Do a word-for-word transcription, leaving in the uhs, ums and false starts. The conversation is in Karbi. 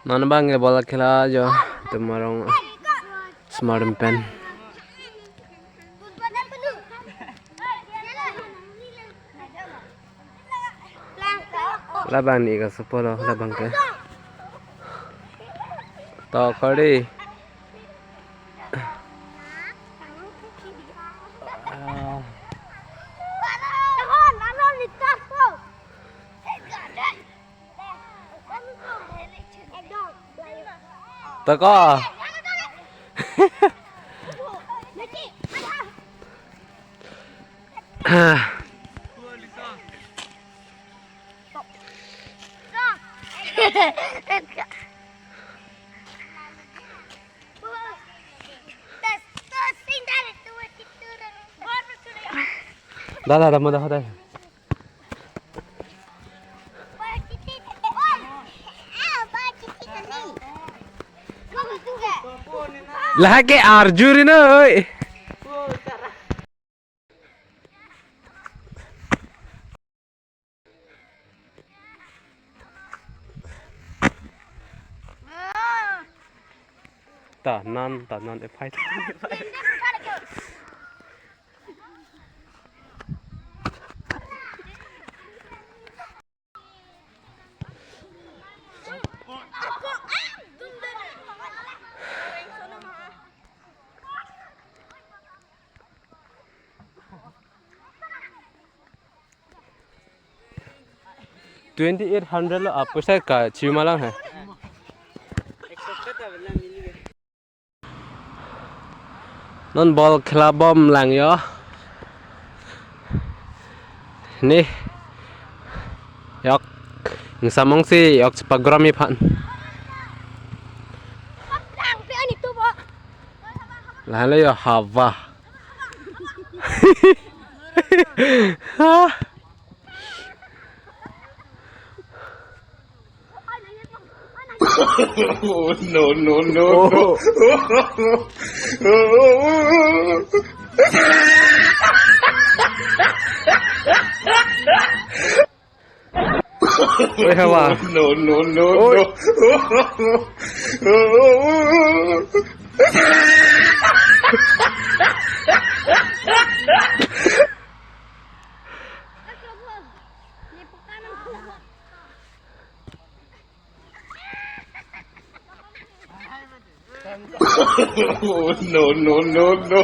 Non abang ke bola khela jo, tum arong smart pen. Labang ni ka supo lo, labang ke. To kori. Ah. To ko. Dah, dah, dah, mudah, dah. Lahai ke arju ri noi. Ta non, ta non, e phai. Twenty eight hundred lo, ah, poisa kachimalang he. Non bol khela bom lang jo. Ni. Yok. Ingsamong si yok chepagromi aphan. Lahelo jo hava. Ha. Oh, no, no, no, no. Oi, hava. No, no, no, oi, no. Oh, no, no, no, no.